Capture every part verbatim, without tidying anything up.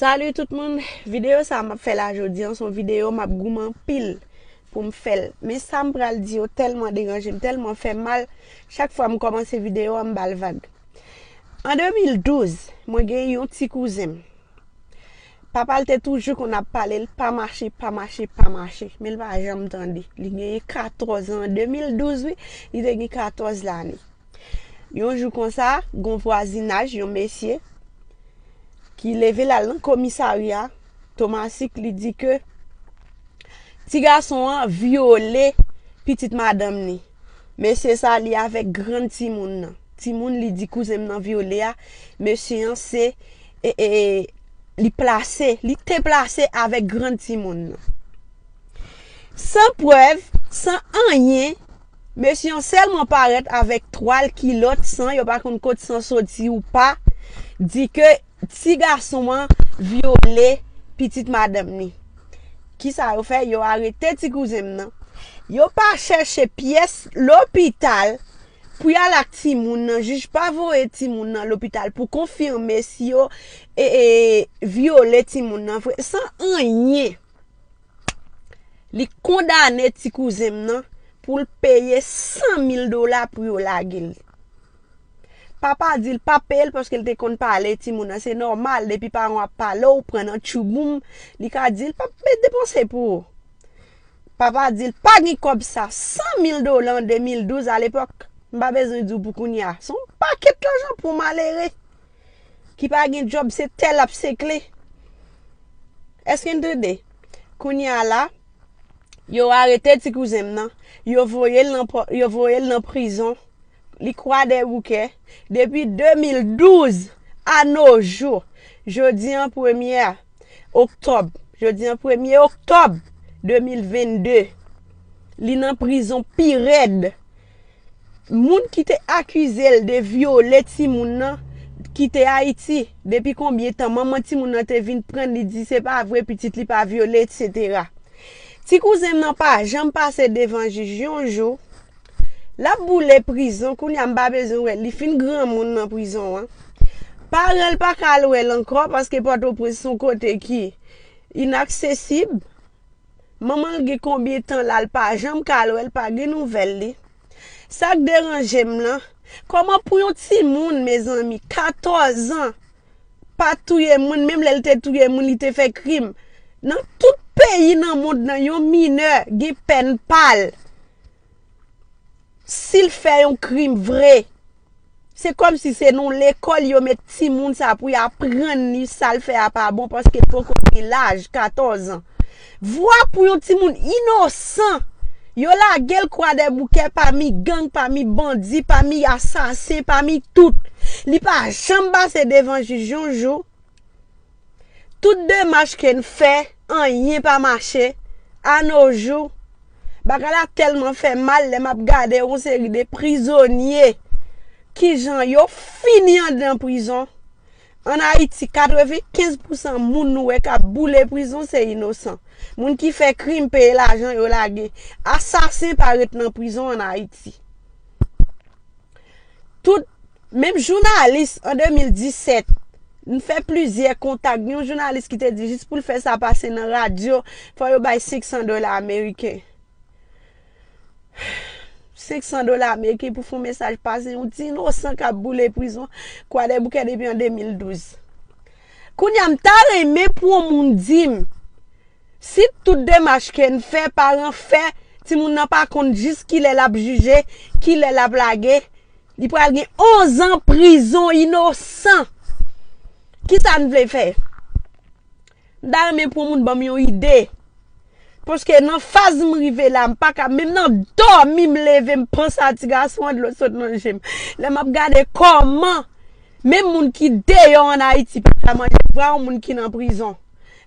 Salut tout moun, videyo sa a m ap fè la jodi an, se yon videyo m ap goumen anpil pou m fè l. Men sa m pral di yo tèlman deranje m, tèlman fè m mal, chak fwa m kòmanse videyo a, m ba l vag. An de mil douz, mwen gen yon ti kouzen m. Papa l te toujou konn ap pale l, pa mache, pa mache, pa mache. Men l pa janm tande. Li genyen katòz an, an de mil douz wi, li te gen katòz lane. Yon jou konsa, gon vwazinaj, yon mesye, ki leve l al nan komisarya Tomasik, li di ke ti gason an vyole pitit madanm ni. Mesye sa, li avèk grann timoun nan. Timoun, li di kouzen m nan vyole a, mesye an se, e, e, li plase, li te plase avèk grann timoun nan. San prèv, san anyen, mesye an sèlman parèt avèk twal, kilòt, san, yo pa konn kot san soti ou pa, di ke ti gason an vyole pitit madanm ni. Kisa yo fè? Yo arete ti kouzen m nan. Yo pa chèche pyès lopital pou y al ak timoun nan. Jij pa voye timoun nan lopital pou konfime si yo, e, e, vyole timoun nan vre. San anyen. Li kondane ti kouzen m nan pou l peye san mil dola pou yo lage l. Papa di l p ap peye l paske l te konn pale timoun nan. Se nòmal, depi paran w ap pale w, pran nan tchouboum, li ka di l p ap depanse pou ou. Papa di l pa gen kòb sa, san mil dola an de mil douz alepòk. M pa bezwen di w pou kounye a. Se yon pakèt lajan pou malere ki pa gen djòb, se tè l ap sekle. Èske n tande? Kounye a la, yo arete ti kouzen m nan, yo voye l nan, yo voye l nan prizon. Li Kwadèboukè depi de mil douz a no jou. Jodi an premye oktòb. Jodi an premye oktòb de mil vennde. Li nan prizon pi rèd. Moun ki te akize l de vyole timoun nan kite Ayiti. Depi konbyen tan manman timoun nan te vin pran l, li di se pa vre, pitit li pa vyole, etsetera. Ti kouzen m nan pa janm pase devan jij yon jou. L ap boule prizon, kounye a m pa bezwen wè l, li fin granmoun nan prizon an. Paran l pa ka al wè l ankò paske Pòtoprens se yon kote ki inaksesib. Manman l gen konbyen tan la, l pa janm ka al wè l, pa gen nouvèl li. Sa k deranje m lan, kòman pou yon timoun, mezanmi, katòz an, pa touye moun, menm lè l te touye moun, li te fè krim. Nan tout peyi nan mond lan, yon minè gen pèn pa l. Si l fè yon krim vre, se kòmsi se nan lekòl yo met timoun sa pou y aprann li sa l fè a pa bon paske l poko gen laj katòz an. Vwa pou yon timoun inosan. Yo lage l Kwadèboukè pami gang, pami bandi, pami asasen, pami tout. Li pa janm pase devan jij yon jou. Tout demach ke n fè, anyen pa mache. A no jou, bagay la tèlman fè m mal lè m ap gade yon seri de prizonye, kijan yo fini anndan prizon. Ann Ayiti, katrevenkenz pousan moun nou wè k ap boule prizon se inosan. Moun ki fè krim peye lajan yo lage. Asasen pa ret nan prizon ann Ayiti. Tout, menm jounalis an de mil disèt, m fè plizyè kontak. Gen yon jounalis ki te di jis pou l fè sa pase nan radyo, fò yo bay senk san dola ameriken. Senk san dola ameriken pou fè yon mesaj pase yon ti inosan k ap boule prizon Kwadèboukè depi an de mil douz. Kounye a, m ta renmen pou yon moun di m, si tout demach ke n fè, paran fè, timoun nan pa konn jis kilè l ap jije, kilè l ap lage, li pral gen onz an prizon inosan. Kisa n vle fè? M ta renmen pou yon moun ban m yon ide. Paske nan faz m rive la, m pa ka, menm nan dòmi m leve, m panse a ti gason an, dlo sot nan je m. Lè m ap gade kòman menm moun ki deyò ann Ayiti pa ka manje, vwa yon moun ki nan prizon.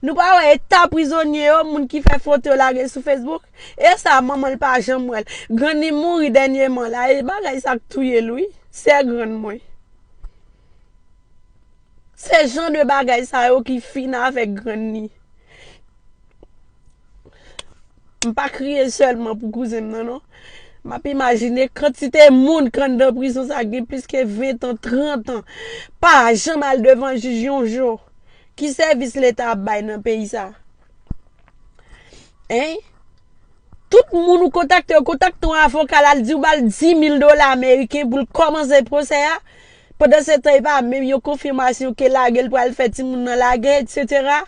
Nou pa wè eta prizonye yo, moun ki fè foto lage sou Facebook? E sa, manman l pa janm wè l. Grann li mouri dènyèman la, e bagay sa k touye l wi. Sè grann mwen. Se jan de bagay sa yo ki fin avèk grann li. M pa kriye sèlman pou kouzen m nan, non. M ap imajine kantite moun k anndan prizon sa gen plis ke ven an, trant an. Pa janm al devan jij yon jou. Ki sèvis Leta ap bay nan peyi sa? Hein? Tout moun ou kontakte, yo kontakte yon avoka, l al di w ba l dis mil dola ameriken pou l kòmanse pwosè a. Pandan se tan, e pa menm yon konfimasyon ke lage l pral fè timoun nan lage, etsetera.